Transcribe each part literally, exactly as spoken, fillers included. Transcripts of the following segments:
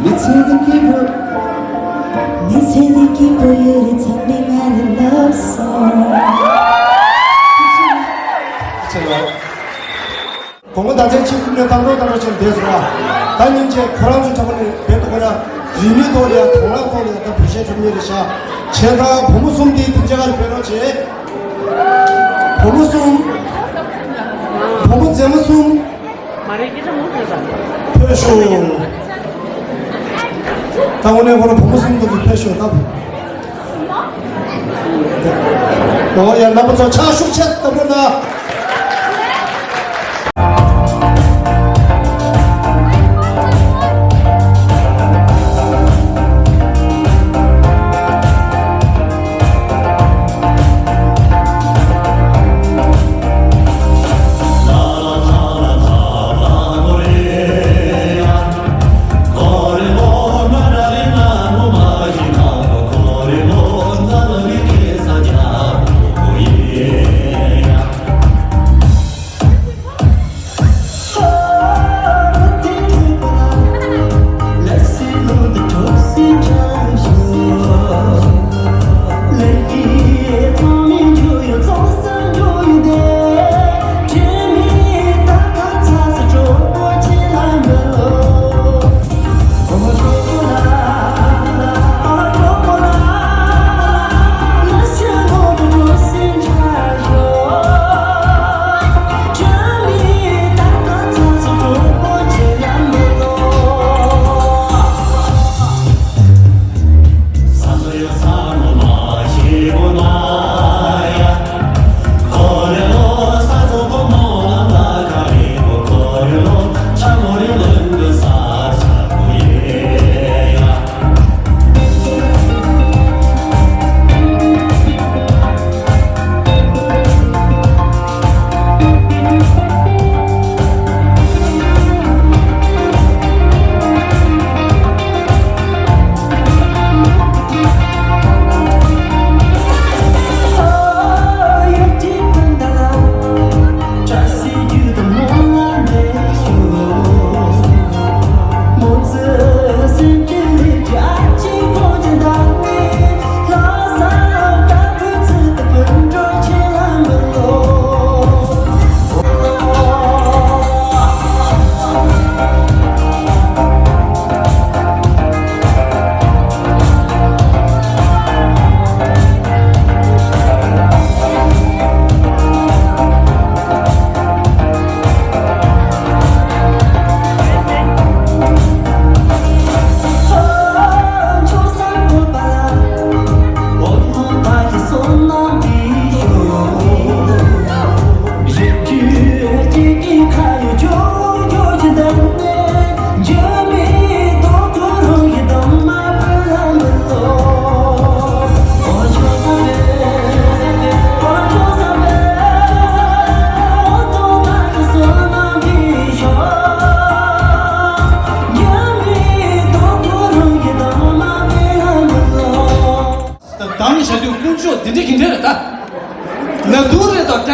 མི་ཚེ་འདི་སྐྱིད་པོ། མི་ཚེ་འདི་སྐྱིད་པོ་ཡོད་རེད། ཚང་མས་ང་ལ་ལབ་སོང་། ཆེ་བ། དགོང་མོ་ཟླ་མཚན་ཆིག་ཁུག་ནས་བཏང་རོགས་བཏང་རོགས་བྱས་བསྡད་སོང་ཨ། ད་ཉིན་བྱས་ཁོ་རང་ཚོ་ཚང་མ་ནས་བེད་དུ་ཁོ་ར་རིན་མེད་ཐོག་ལ་ཡ་དང་བླངས་ཐོག་ལ་ཡ་ད་བོད་གཞས་འཁྲབ་མཁན་རེད་ཤག་བྱས་ཙང་བུ་མོ་གསུམ་དེ་དེ་འཇགས་ལ་ཕེབས་རོགས་བྱེད། བུ་མོ་གསུམ། བུ་མོ་མཛེས་མ་གསུམ། མ་རེད་ཀི་ཆ་མོ་ཟེར་ད། ཕེབས་ཤོག་ད་དངོས་གནས་ཁོ་རང་བུ་མོ་གསུམ་དེ་ཚོ་ཕེབས་ཤོག་ད། ཨོ་ཡ། རྣམ་པ་ཚོ་ཕྱག་ཤུགས་ཆེ་ཙམ་འབུལ་གནང་།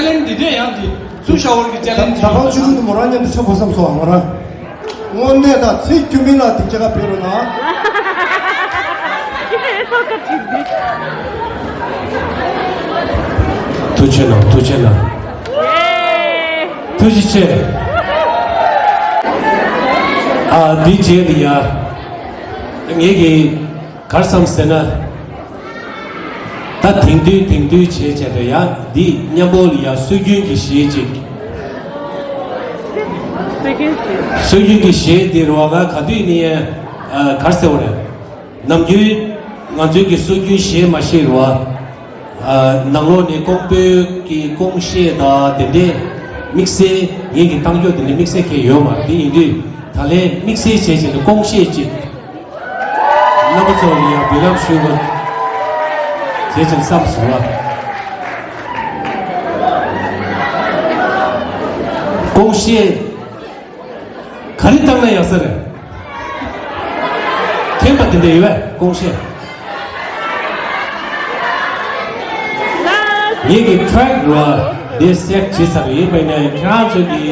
ལེན་འདི་འདྲས་ཡང་འདི་ཚུར་ཤ་བོར་གྱི་ཅེ་ལེན་ད་ཕང་ཆུ་ལུག་ཏུ་མོ་རང་མཉམ་དུ་ཆ་གོ་བསམ་སོང་ང་རང་། དངོས་གནས་ད་ཚེ་རྒྱུ་མིན་ལ་དེ་ཅི་ག་ཕེབས་རོགས་གནང་། ཐུགས་རྗེ་གནང་། ཐུགས་རྗེ་གནང་། ཐུགས་རྗེ་ཆེ། ཨ་འདི་རྗེས་ལ་ཡ། ངེད་ཀྱིས་གར་བསམ་ཟེར་ན། ད་དེང་དུས་དེང་དུས་བྱས་བྱས་ཏེ་ཡ་འདི་མཉམ་པོ་ལ་ཡ་སྲོལ་རྒྱུན་གྱི་གཞས་ཅིག་སྲོལ་རྒྱུན་གྱི་གཞས་འདི་རུ་བ་ག་ག་དུས་ནས་ཡ་གར་ཟེར་བ་རེད། ནམ་རྒྱུན་ང་ཚོའི་གི་སྲོལ་རྒྱུན་གཞས་མ་གཞས་རུ་བ། ནང་ལོགས་ནས་ཀོང་པོའི་གི་ཀོང་གཞས་དང་དེ་འདྲས་དམིགས་བསལ་ངེད་ཀྱི་བཏང་རྒྱུ་དེ་འདྲས་དམིགས་བསལ་གང་ཡོད་མ་རེད། དེ་ཡིན་དུས་ད་ལན་དམིགས་བསལ་བྱས་བྱས་ནས་ཀོང་གཞས་ཅིག་རྣམ་པ་ཚོ་ལ་ཡང་འབུལ་ལམ་ཞུ་དགོས་བྱས་ཙང་བསམ་སོང་ལ། ཀོང་གཞས་ག་རེ་བཏང་ན་ཡག་ས་རེད། མཁྱེན་པ་དེ་འདྲ་ཡོད་པས་ཀོང་གཞས། ངེད་ཀྱི་ཊེག་རུ་བ་འདི་སེལེག་བྱས་ཚར་ཡིན་པས་ན་ཁྱེད་རང་ཚོ་གི་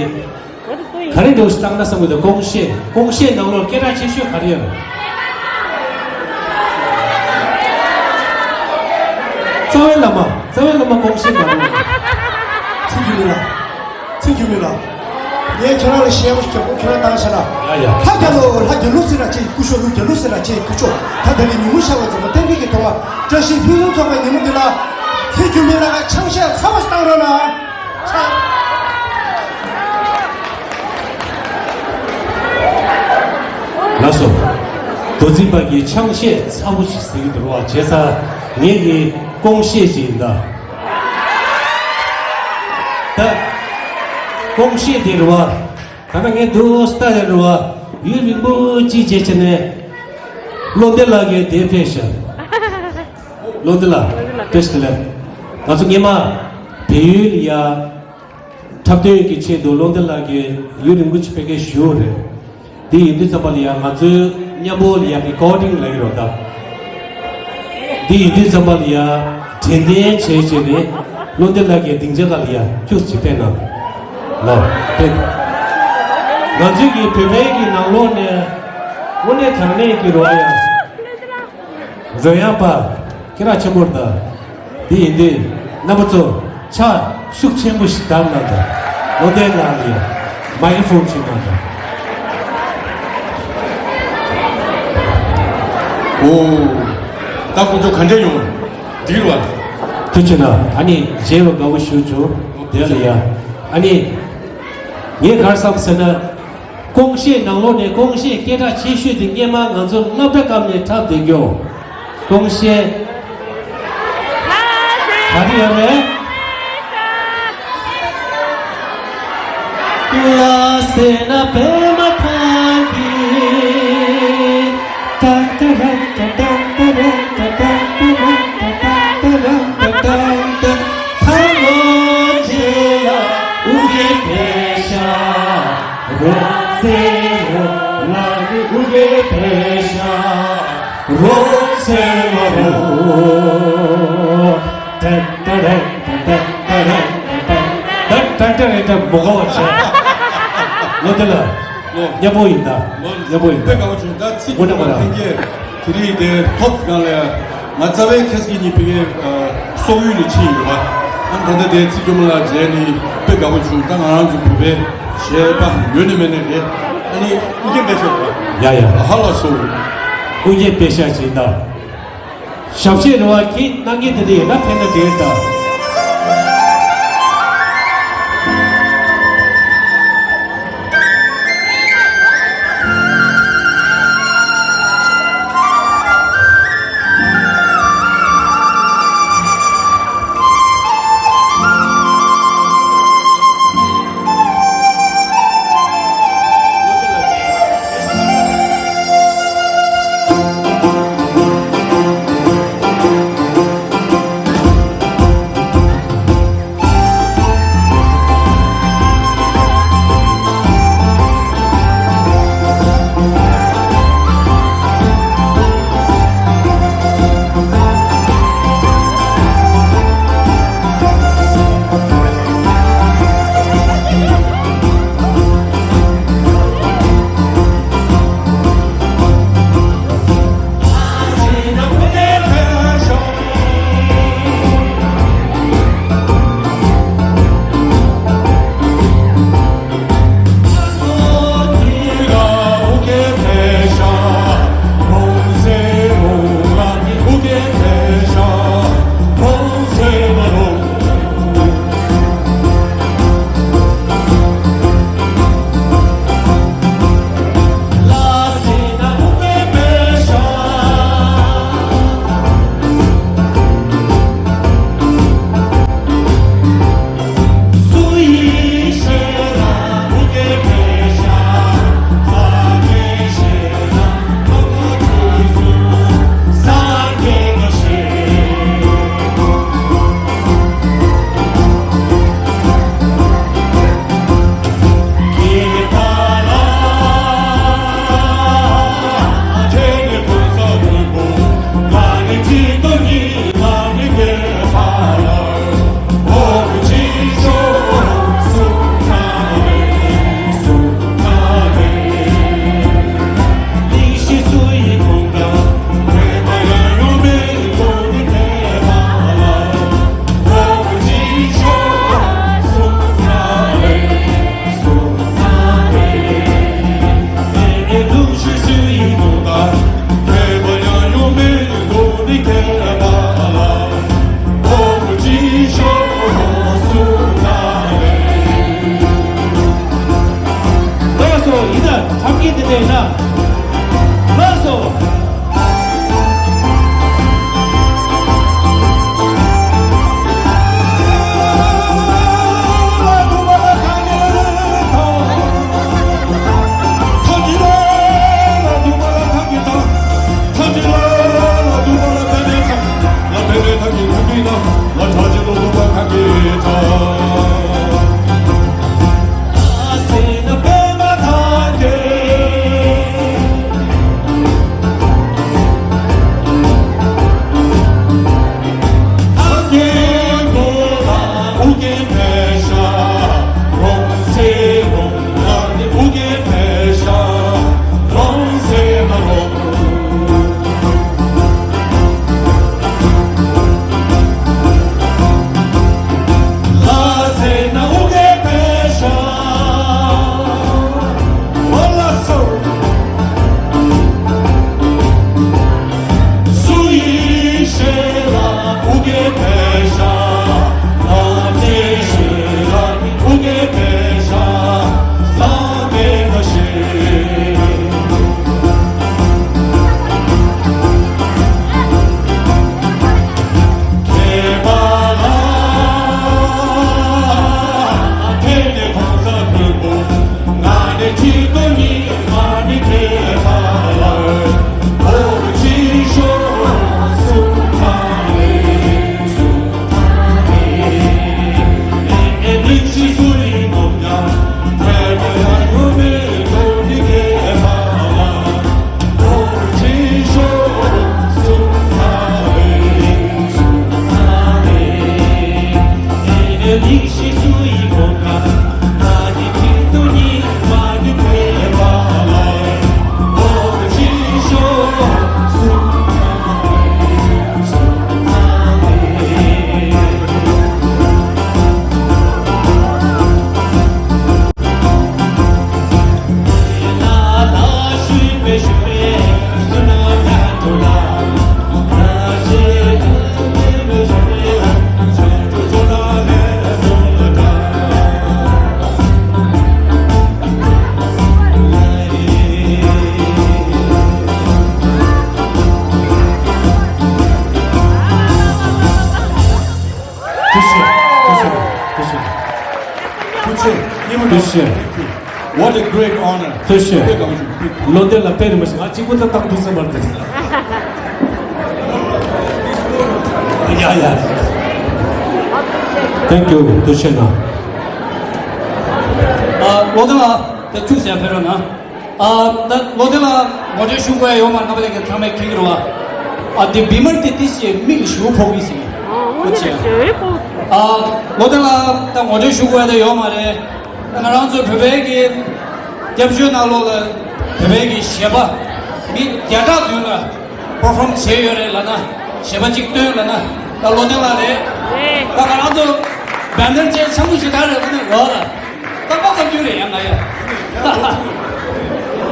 ག་རེ་འདྲ་བོ་ཞིག་བཏང་ན་བསམ་གི་འདུག་ཀོང་གཞས། ཀོང་གཞས་ནང་ལོགས་སྐད་གྲགས་ཆེ་ཤོས་ག་རེ་ཡོད། རྩ་བའི་བླ་མ། རྩ་བའི་བླ་མ་ཀོང་གཞས་མ་རེད། ཚིག་རྒྱུ་མེད་ལ། ཚིག་རྒྱུ་མེད་ལ། ངས་ཁྱེད་རང་ལ་ཞལ་པོ་ཞིག་རྒྱབ་ཁོ་ཁྱེད་རང་བཏང་ཤ་ལ། ཡ་ཡ། ལྷ་རྒྱལ་ལོ་ལྷ་རྒྱལ་ལོ་ཟེར་ར་ཅེས་སྐུ་ཞོག་ལུག་རྒྱལ་ལོ་ཟེར་ར་ཅེས་སྐུ་ཞོག་ད་ད་ནི་ཉུང་ངུ་ཤ་བ་ཙམ་པ་བསྟན་པའི་གི་ཐོག་མ་བཀྲ་ཤིས་ཕུན་སུམ་ཚོགས་པའི་ཉིན་མོ་འདི་ལ། ཚིག་རྒྱུ་མེད་ལ་ཆང་གཞས་ཚ་བ་ཞིག་བཏང་རོགས་གནང་། ལགས་སོ། རྡོ་རྩིག་པ་གིས་ཆང་གཞས་ཚ་བོ་ཞིག་ཟེར་གྱི་འདུག་བ། བྱས་ཙང་ངེད་ཀྱི་ཀོང་གཞས་ཅིག་ཡིན་ད། ད་ཀོང་གཞས་དེ་རུ་བ། ད་ནི་ངས་འདུག་སྟ་རེ་རུ་བ་ཡུན་རིང་པོ་ཅིག་བྱས་བྱས་ནས་བློ་བདེ་ལགས་ཀྱིས་དེ་ཕེབས་ཤག་བློ་བདེ་ལགས་བཀྲ་ཤིས་བདེ་ལེགས། ང་ཚོ་སྔོན་མ་བལ་ཡུལ་ལ་ཡ་འཁྲབ་སྟོན་གྱི་ཆེད་དུ་བློ་བདེ་ལགས་ཀྱིས་ཡུན་རིང་པོ་ཅིག་ཕ་གིར་བཞུགས་རེད། དེ་ཡིན་དུས་ཙམ་པ་ལ་ཡ་ང་ཚོའི་མཉམ་པོ་ལ་ཡ་རི་ཀོར་ཌིང་ལབ་ཀྱི་རེད་ད། དེ་ཡིན་དུས་ཙམ་པ་ལ་ཡ་དྲན་རྟེན་བྱས་བྱས་ནས་བློ་བདེ་ལགས་ཀྱི་སྡིངས་ཆ་སྒང་ལ་ཡ་ཁྱུག་ཅིག་བསྟན་གནང་། ལོ། བསྟན། ང་ཚོའི་གི་བོད་པའི་གི་ནང་ལོགས་ནས་དངོས་གནས་དྲང་གནས་ཀྱི་རོལ་དབྱངས། རོལ་དབྱངས་པ་སྐད་གྲགས་ཆེན་པོ་རེད་ད། དེ་ཡིན་དུས་རྣམ་པ་ཚོ་ཕྱག་ཤུགས་ཆེན་པོ་ཞིག་བརྡབ་གནང་དང་། བློ་བདེ་ལགས་ལ་ཡ་མའི་ཀྲོ་ཕོན་ཅིག་གནང་དང་། ཨོ། ད་དཀོན་མཆོག་ག་འདྲས་ཡོང་། འགྲིག་རེད་བ། ཐུགས་རྗེ་གནང་། ཨ་ནི་མཇལ་བ་དགའ་བོ་ཞུ་བྱུང་། དེ་ལ་ཡ། ཨ་ནི་ངས་ག་རེ་བསམ་ཟེར་ན། ཀོང་གཞས་ནང་ལོགས་ནས་ཀོང་གཞས་སྐད་གྲགས་ཆེ་ཤོས་དེ་སྔོན་མ་ང་ཚོ་སློབ་གྲྭ་སྐབས་ནས་འཁྲབ་བསྡད་རྒྱུ། ཀོང་གཞས་ག་རེ་ཡོད་རེད། ལ་སེ་ན་པད་མ་ཐང་གི། ཏན་ཏན་ཏན་ཏན་ཏན་ཏན་ཏན་ཏན་ཏན་ཏན་ཏན་ཏན་ཏན་ཏན། ཚ་མོ་ཆེ་ལ་ཨུ་གེ་པེ་ཤ། རོ་སེ་རོ་ལ་ནི་ཨུ་གེ་པེ་ཤ། རོ་སེ་མ་རོ། ཏན་ཏན་ཏན་ཏན་ཏན་ཏན་ཏན་ཏན་ཏན་ཏན་ཏན་ཏན་མོ་ག་བ་ཆེ། ལོ་དེ་ལ། ལོ། མཉམ་པོ་ཡིན་ད། ལོ། མཉམ་པོ་ཡིན་ད། དཔེ་དགའ་བོ་བྱུང་། ད་ཚིག་མོ་ན་མོ་ན་ལ། ཐེངས་རྗེས་དེ་རིང་དེ་ཐོབ་གང་ལ་ང་རྩ་བའི་ཁ་སྐད་གཉིས་ཕ་གིའི་སོག་ཡུལ་ནས་ཕྱིན་ཡོད་པ། ཨ་ད་ལྟ་དེ་ཚིག་སྐྱོ་མོ་ལ་མཇལ་ནི་དཔེ་དགའ་བོ་བྱུང་། ད་ང་རང་ཚོ་བོད་པའི་གཞས་པ་ཡོད་ནི་མེད་ནི་རེད། ཨ་ནི་ཨུ་རྒྱན་པད་ཤ་རེད་པ། ཡ་ཡ། ཧ་ལ་སོ། ཨུ་རྒྱན་པད་ཤ་ཅིག་ད། ཞབས་ཕྱི་རེ་བ་ཁྱེད་གནང་གི་དེ་དེ་ཡིན་ན་ཕན་ན་དེ་ད། ཐུགས་རྗེ་ཆེ། ཐུགས་རྗེ་ཆེ། ཐུགས་རྗེ་ཆེ། ཐུགས་རྗེ་ཆེ། What a great honor. ཐུགས་རྗེ་ཆེ། ལོ་དེ་ལ་དཔེ་རིན་པོ་ཆེ། ང་གཅིག་པུ་ད་བཏང་ཐུབ་ས་མ་རེད། ཡ་ཡ། Thank you. ཐུགས་རྗེ་ཆེ་གནང་། ཨ། ལོ་དེ་ལ་དེ་ཐུགས་རྗེ་ཆེ། ཕེབས་རོགས་གནང་། ཨ། ད་ལོ་དེ་ལ་ངོ་སྤྲོད་ཞུ་དགོས་ཡ་ཡོད་མ་རེད། རྣམ་པ་ལྷན་རྒྱས་ཚང་མས་མཁྱེན་གྱི་རེད་བ། ཨ། དེ་བི་མར་དེ་ཏི་ཞེས་མིག་ཞུ་ཕོག་གི་ཟིན། ཨ། ལོ་དེ་ལ་ཞེ་བའི་ཕོག་ཨ། ལོ་དེ་ལ་ད་ངོ་སྤྲོད་ཞུ་དགོས་ཡ་དེ་ཡོད་མ་རེད། ད་ང་རང་ཚོ་བོད་པའི་གི་སྐྱབས་བཅོལ་ནང་ལོགས་ལ་བོད་པའི་གི་གཞས་པ་མི་བརྒྱ་ཕྲག་བདུན་ལ་པར་ཕོམ་བྱས་ཡོད་རེད་ལབ་ན། གཞས་པ་གཅིག་སྟོན་ལབ་ན་ད་ལོ་དེ་ལ་རེད། རེད། ད་ང་རང་ཚོ་བན་དར་ཅན་ཆང་མུ་ཞིག་ད་རེད་ཁོ་ནས་ལོ་ལ། རྟག་པར་བཀའ་བཀྱོན་རེད་ཡང་ང་ཡ།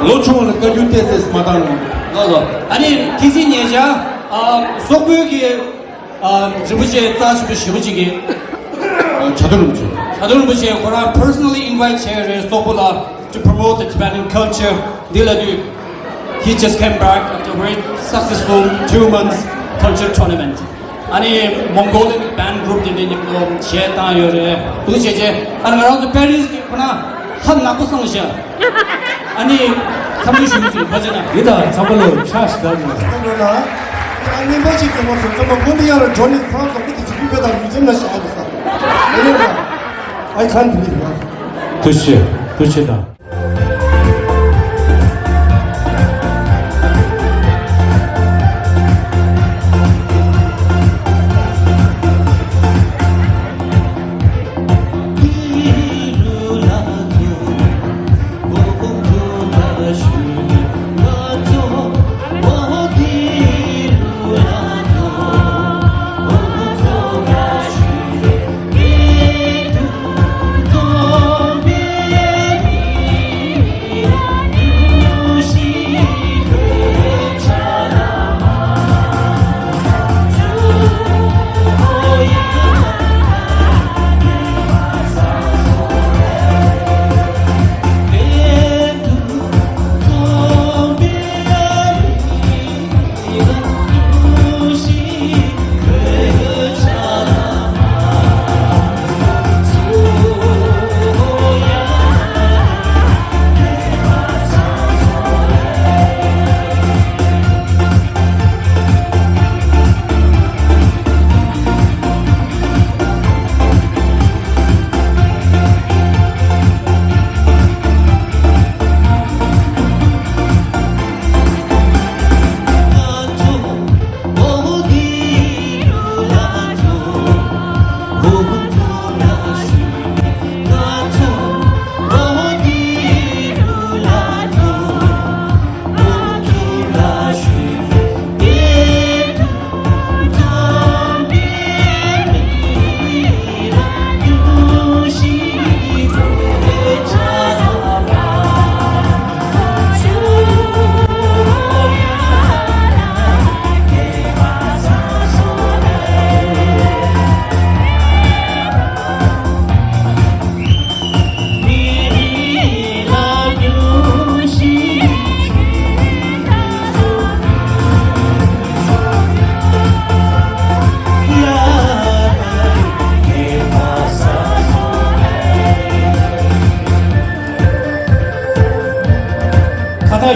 ལོ་ཆུང་བ་ལ་བཀའ་བཀྱོན་ཏོག་ཙམ་མ་བཏང་རུང་། ལགས་སོ། ཨ་ནི་ཁྱི་སི་ཉེ་ཆར་ཨ་སོག་པོའི་གི་ཨ་རིན་པོ་ཆེ་རྩ་ཆེན་པོ་ཞེ་པོ་ཅིག་གི་ཨ་བྱ་དུར་རིན་པོ་ཆེ། བྱ་དུར་རིན་པོ་ཆེ་ཁོ་རང་personally invite བྱས་རེད་སོག་པོ་ལ། To promote the Tibetan culture འདི་ལ་དུས། He just came back after a very successful two months culture tournament. ཨ་ནི་Mongolian band group དེ་འདྲའི་མཉམ་དུ་གཞས་བཏང་ཡོད་རེད། འདུག་བྱས་རྗེས་ཨ་ནི་ང་རང་ཚོ་པེ་རིས་ཀྱི་ཁོ་ན་ཧ་ནག་པོ་སོང་ཤག་ཨ་ནི་འཚམས་འདྲི་ཞུ་གི་ཡོད་པ་བྱས་ན། འདི་དང་འཚམས་པ་ལོ་ཆགས་ཤིག་དང་ཉོ། འཚམས་འདྲི་ན། ཨ་ནི་པ་ཅིག་དེ་མ་སོང་ཚང་མ་ཀུན་ཏི་ཡ་ར་ཇོ་ནི་ཁོ་རང་ཚོ་མི་དེ་ཚོ་ཕུད་པའི་དང་ཡུལ་ཚན་ན་ཤག་ཨ་ད་ས། ཨ་ནི་ན། I can't believe that. ཐུགས་རྗེ་ཆེ། ཐུགས་རྗེ་ཆེ་དང་།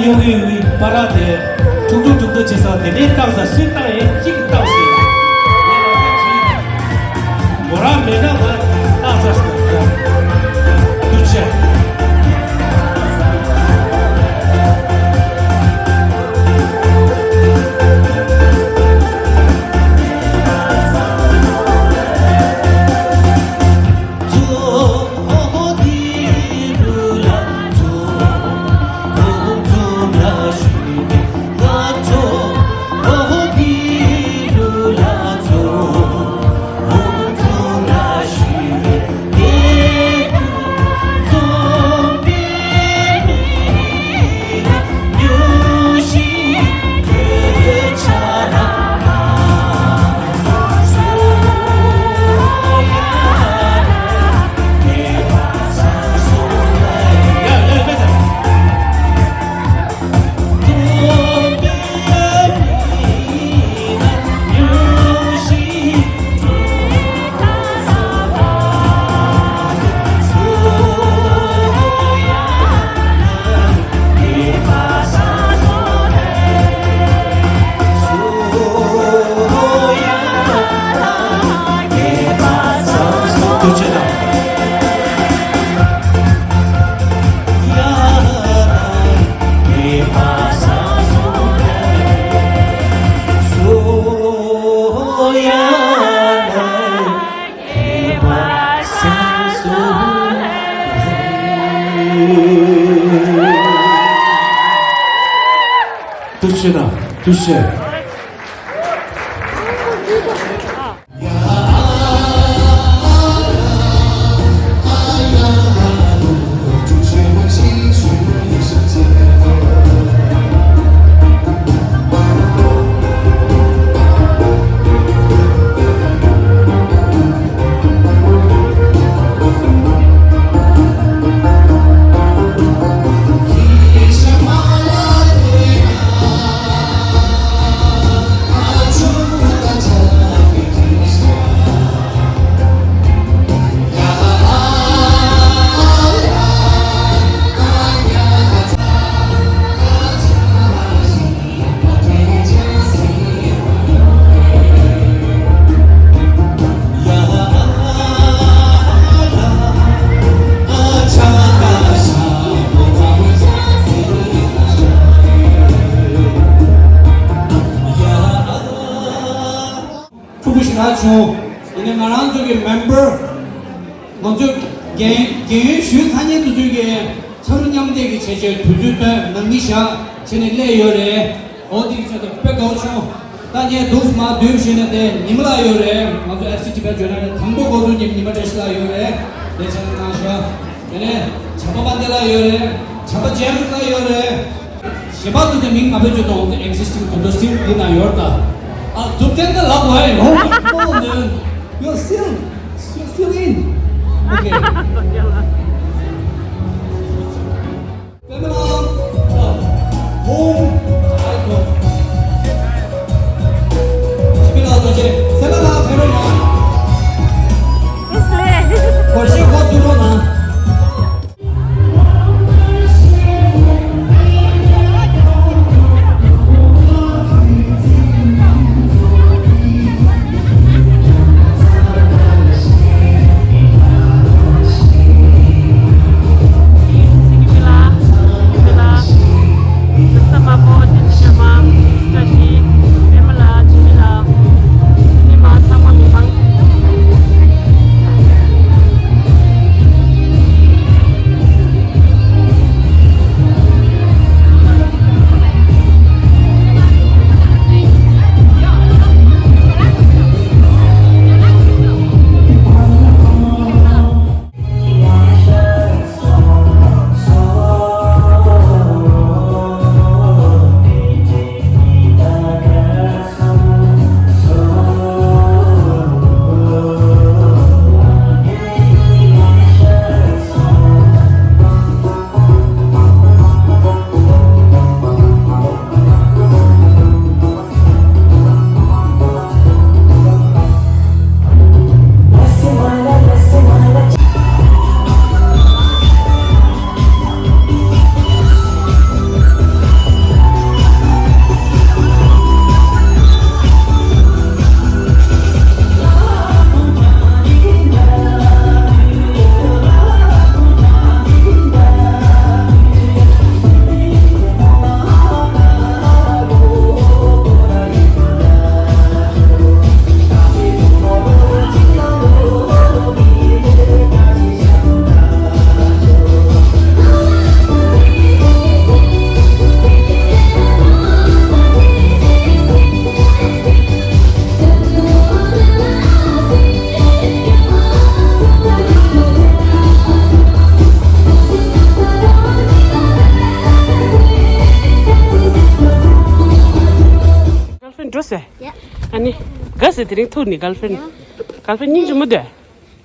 ཡོང་གི་ཡོད་པ་ར་དེ། ཁྲུང་ཁྲུང་ཁྲུང་ཁྲུང་བྱེད་ས་དེ་ནས་བཏང་ས་ཤིག་བཏང་ཡས་གཅིག་བཏང་ཟིན། ངས་ལ་ཁ་ཅིག་མོ་ར་མེད་ན་ང་བཏང་ས་ཞིག་ད་ད་དུ་ཆེ། ཐུགས་རྗེ་གནང་། ཐུགས་རྗེ་ཆེ། ཕྲུ་གུ་ཞེ་དྲག་བྱུང་། ཡིན་ནའི་ང་རང་ཚོ་གི་མེམ་བར། ང་ཚོས་རྒན་རྒན་ཡོལ་ཞུས་ཚར་མཁན་དེ་ཚོས་ཀྱི་ཕྱག་རོགས་མཉམ་འདེགས་ཀྱི་བྱས་རྗེས་དུས་ཚོད་བཏོན་ནང་མི་བཞག་བྱས་ནས་སླེབས་ཡོད་རེད། འོ་དེ་གི་ཆེད་དུ་དཔེ་དགའ་བོ་བྱུང་། ད་ངས་འདུག་མ་འདུག་ཞུས་ན་དེ་ཉི་མ་ལགས་ཡོད་རེད། ང་ཚོ་ཨེ་སི་ཊི་བེད་ཇོ་ནལ་དང་པོ་འགོ་འཛུགས་མཁན་ཉི་མ་བཀྲ་ཤིས་ལགས་ཡོད་རེད། དེ་བྱས་ན་ང་ཤོག་དེ་ནས་བྱམས་པ་དཔལ་ལྡན་ལགས་ཡོད་རེད། བྱམས་པ་ཇེམ་སི་ལགས་ཡོད་རེད། གཞན་པ་ཚོ་དེ་མིང་མ་བོས་ཀྱི་དང་དེ་ཨེག་ཛིས་ཊིང་དོན་དུ་སིལ་འདི་ན་ཡོད་ད། ཨ་ཐུབ་བསྟན་ད་ལབ་དགོས་ཨེ། Oh my God, man. You're still, you're still in. Okay. Pamela, home icon. Pamela, Pamela. It's late. ག་ཟེ་དེ་རིང་ཐུག་ནི་གརལ་ཕེན། གརལ་ཕེན་སྙིང་རྗེ་མོ་འདུག་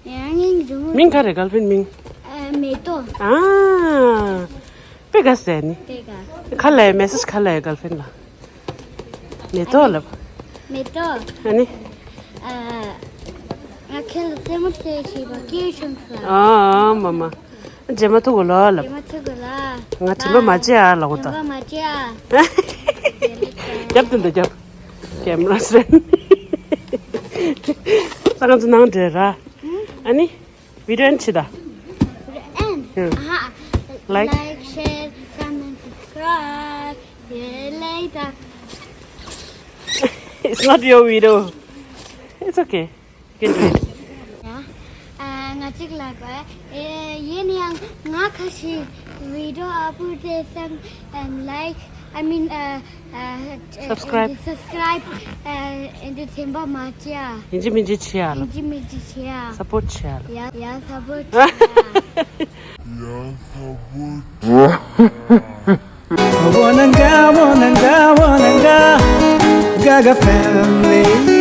ཡང་སྙིང་རྗེ་མོ། མིང་ག་རེ་གརལ་ཕེན་མིང་། ཨ། མེ་ཏོག་ཨ། པེ་ག་ཟེ་ནི། པེ་ག་ག་ལ་མེ་སེཇ་ག་ལ་གརལ་ཕེན་ལ། མེ་ཏོག་ལབ། མེ་ཏོག་ཨ་ནི། ཨ། ང་ཁྱེད་ལ་རྩེད་མོ་རྩེ་ཞེས་པ་སྐད་བྱུང་ཤག་ཨ། ཨ། མ་མ། རྗེས་མ་ཐུག་གོ་ལ་ལབ། རྗེས་མ་ཐུག་གོ་ལ། ང་དྲན་པ་མ་བརྗེད་ཨ་ལབ་གོ་ད། དྲན་པ་མ་བརྗེད་ཨ། རྒྱབ་དེ་འདྲ་རྒྱབ། ཀེམ་ར་སེན། ས་ང་ཚོ་ནང་འདྲེ་ར། ཨ་ནི། བི་ཌིའོ་ཨེན་ཌི་བྱེད་ད། ཨེན། ཨ་ཧ། Like. Like, share, comment, subscribe. See you later. It's not your video. It's okay. You can do it. ཡ། ཨ། ང་གཅིག་ལ་གོ། ཨེ། ཡིན་ཡང་ང་ཁ་ཤས་བི་ཌིའོ་ཨ་པུ་དེ་སམ་and like, I mean, uh, uh, Subscribe. Subscribe, uh, and the themba macha. ཡིན་གཅིག་མིན་གཅིག་བྱེད་ཡ་ལ། ཡིན་གཅིག་མིན་གཅིག་བྱེད་ཡ། སཔོརཊ་བྱེད་ཡ་ལ། ཡ། ཡ། སཔོརཊ་བྱེད་ཡ། ཡ། སཔོརཊ་བྱེད་ཡ། Wananga, wananga, wananga, Gaga family.